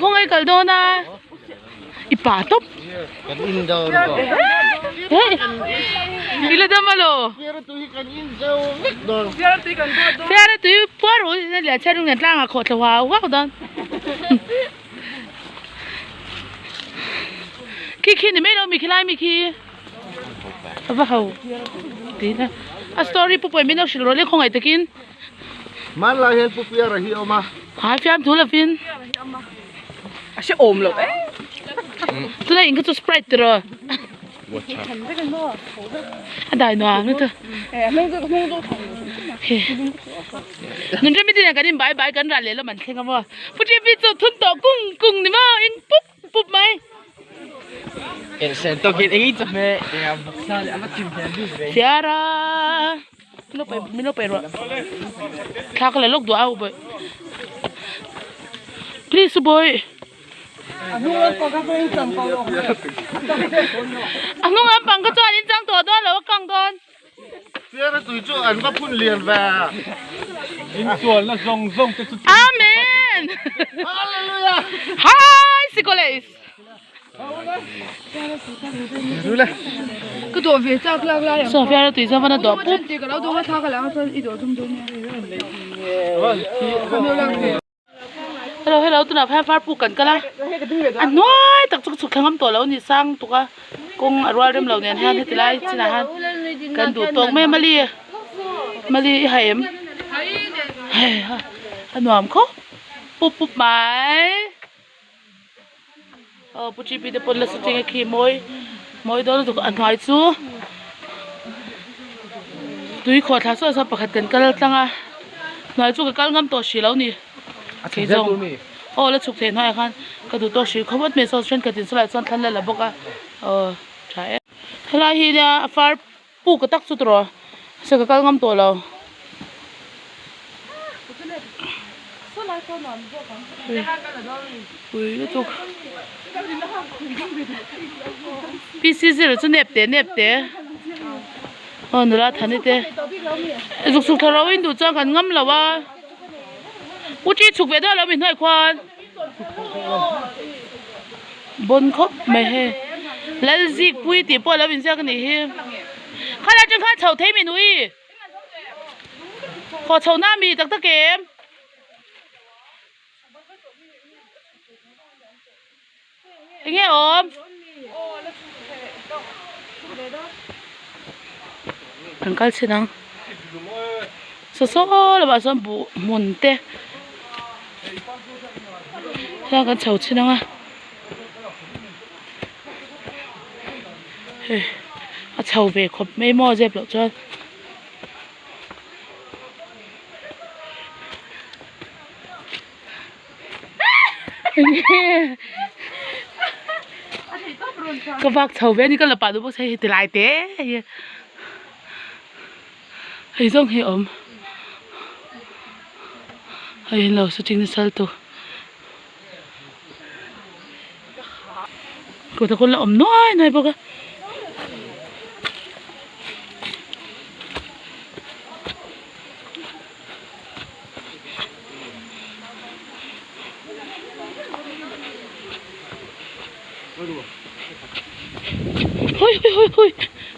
khawngaih kal dawn a i pa tawp Kan in dawn tawh. I la dam alo. Fiara tui hi kan in zo vek dawn. Fiara tui puar ru in lian chhiat ru ngen tlang ah khawh thla huau huau dawn. Khi khi ni mai lo mi khi lai mi khi. A va ho ti na. A story pu pawih min lo hrilh rawh le khawngaih takin. Hmanlai hian Pu Piara hi a awm a. Hai fiam thu lovin. A hre awm loh e. Tunah in kha chu sprite tiraw. A dai nuam lutuk. Nun remi te nen kan in bai bai kan ral leh lam an thleng a maw. Pu TP chu thun tawh kung kung ni maw eng pup pup mai. Fiara. Min lo pe rawh thla ka la lawk duah a bawi please bawi a hnung lampang kha chuan in chang tawh dawn lo a kang dawn Fiara tui chu an va phun lian ve in sual na zawng zawng te chu Amen Hallelujah Hi Sikoles Ka dawh ve chak lak lai ang. Sofia tui zawng a dawh pup. Ka lo dawh a thla ka la ang chuan i dawh tum dawn nia. Hello hello tunah hian far puk kan kal a a hnuai tak chu ka chhuk thla ngam tawh lo a ni sang tuk a kawng a rual rem lo nen hian heti lai chinah hian kan duh tawk mai a mali mali i haih em a nuam khawp pup pup mai. Aw pu G P te pawn la sitting a khi mawi mawi dawn lutuk a hnuai chu tui khawh thla saw saw pakhat kan kal tlang a hnuai chu ka kal ngam tawh hrih lo ni kei zawng aw la chhuk thei hnuaiah khan ka duh tawk hrih khawp mai saw thenkhat in sawlai chuan thlan la la bawk a aw tha em helai hi nia a far Puk ka tak chu tawh se ka kal ngam tawh lo. Pui lutuk. PC zero chu nep te nep te. Aw nula thani te. Zuk chhuk thla ro in duh chuan kan ngam lo a. U chi chhuk ve dawn lo mi hnuai khuan. Bawn khawp mai hei Lalzikpui tih pawh a lo inziak a nih hi khalai atang khan chho thei mi nui haw chho na mi tak tak em. Enge awm? Kan kal chhin ang. Saw saw lamah chuan buh hmun te hian kan chho chhin ang a. Hei a chho ve khawp mai maw zep loh chuan. Ka vak chho ve a ni ka la pah duh bawk sia hei ti lai te hi hei zawng hi a awm hei an lo sitting nasa lutuk kawt ah khawn la awm nuai nuai bawk a. Hoi hoi hoi hoi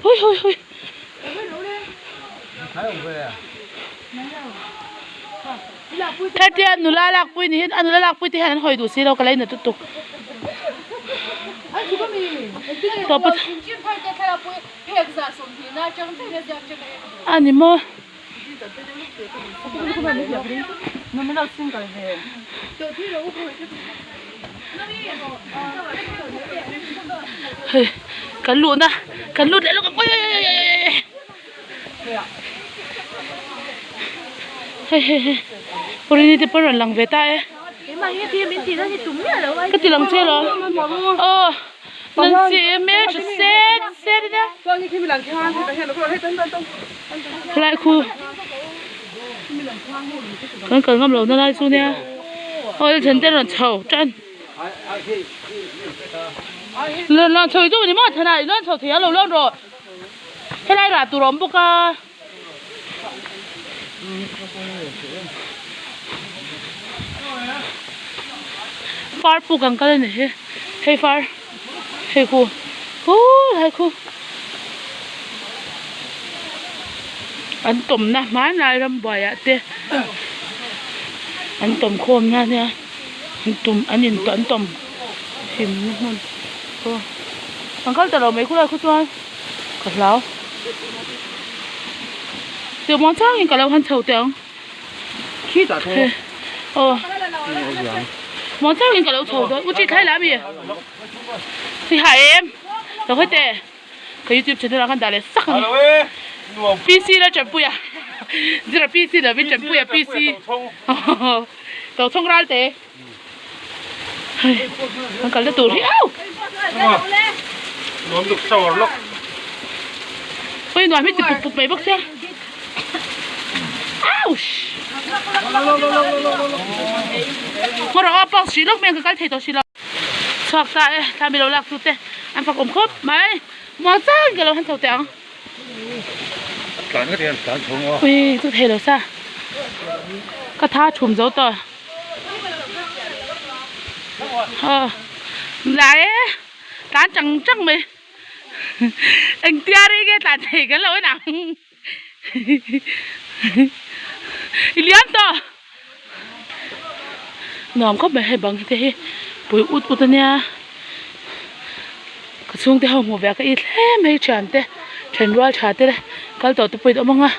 hoi hoi hoi Khatia nula lakpui ni hian a nula lakpui te hian an hawi duh si lo ka lainat lutuk tawp a ni maw. Hei kan luhna kan lut leh lawk ang awi awi awi awi hei hei hei pawrini te pawh rawn lang ve ta e ka ti lang che lo aw Nancy hmeltha set set a nia. Helai khu kan kal ngam lohna lai chu nia aw then te rawn chho tan rawn chho i duh ni maw thanah i rawn chho thei a lo lawn rawh helai rah tur a awm bawk a. Far puk ang kal a ni hi hei far hei khu khuuu lai khu an tawmna hmanlai rambuai ah te an tawm khawm na ania an tum an in an tawm himna hmun aw an kal ta lo mai khulai khu chuan ka hlau tih muang changin ka lo han chho teh ang. Aw muang changin ka lo chho dawn u chi thlai la ami i ha em lo hawi teh ka youtube channel ah khan dah leh sak ani PC la tanpui a zira PC lovin tanpui a PC to chhawng ral te hei kan kalna tur hi au ui nuam hi ti pup pup mai bawk sia ouch ngaw rawh aw pause hrih lawk mai ang ka kal thei tawh si lo chhuak ta e thla mi lo lak tu te an fak awm khawp mai muang changin ka lo han chho teh ang ui chu thei lo sa ka tha thum zo tawh. Lai e tlan chang chang mai engtia rei nge tlan thei kan lo en ang i liam tawh nuam khawp mai hei bang te hi pui ut ut ania ka chhungte ho hmuh ve a ka it hle mai thiante thenrual tha te kal tawh te pawh in awm ang a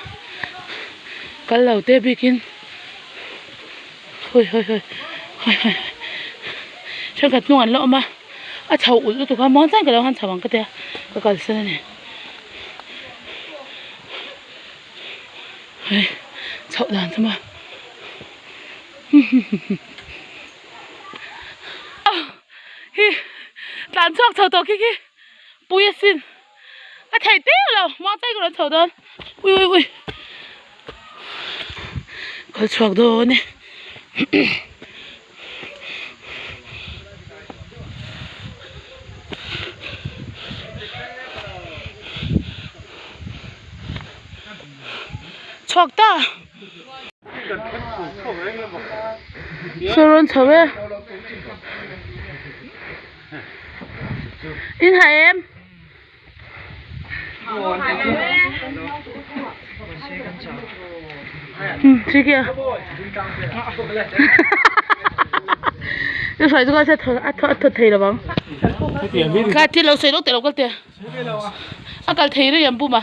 kal lo te bikin. Hawi hawi hawi hawi hawi thenkhat hnung an la awm a a chho ulh lutuk a muang chuan ka lo han chho ang ka tia ka kalsan a ni hei chhoh dan chu maw hi tlan chhuak chho tawh khi khi pui asin a theih teuh lo muang chuan ka rawn chho dawn ui ui ui. Kal chhuak dawn e chhuak ta saw rawn chho e in ha em. Hruai chu a thaw thei lo vang kha thil lo sawi lawk teh lo kal teh a kal thei reng em buma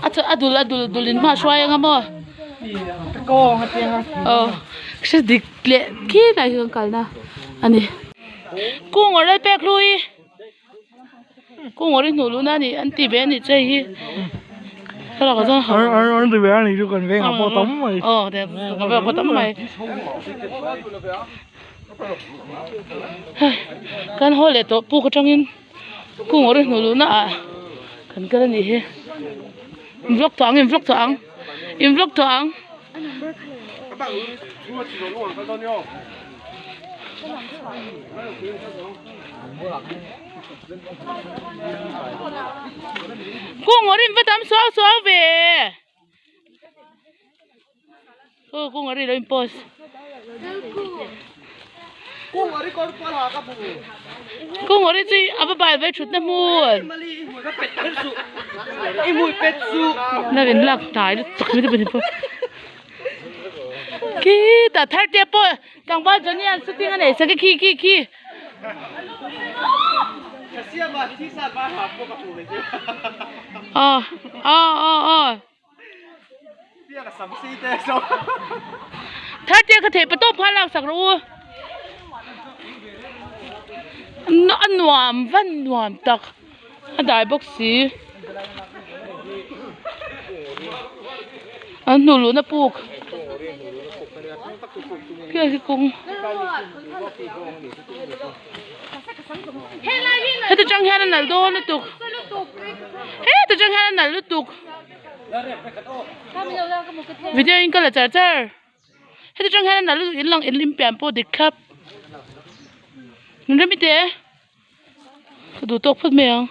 a dul a dul dul in hma a hruai anga maw aw hre dik leh khi lai hi kan kalna a ni kung awrh lai pek hlui. Kawng awrh i hnuh luhna a ni an ti ve a nih che hei hi thlalak ah chuan An ti ve a nih chu kan vengah pawh tam mai aw kan vengah pawh tam mai hei kan haw leh tawh puk atangin kawng awrh i hnuh luhna ah kan kal a nih hi in vlog tawh ang in vlog tawh ang in vlog tawh ang. Kung awr in va tam suau suau ve aw kung awr hi lo in post kung awr hi chu a va bal ve thut na hmun na in lak hnai lutuk mai te pahnih pawh khitah thar te pawh Tlangval Johnny an shooting a nei sak e khi khi khi. Aw aw aw aw. Tharte ka theih patawp kha lak sak rawh u. A nuam van nuam tak a dai bawk si. An hnuh luhna puk khi hi kawng heti tang hian a nalh dawn lutuk heti tang hian a nalh lutuk video in ka la char char heti tang hian a nalh lutuk in lang in pian pawh dik thlap remi te. Ka duh tawk phawt mai ang.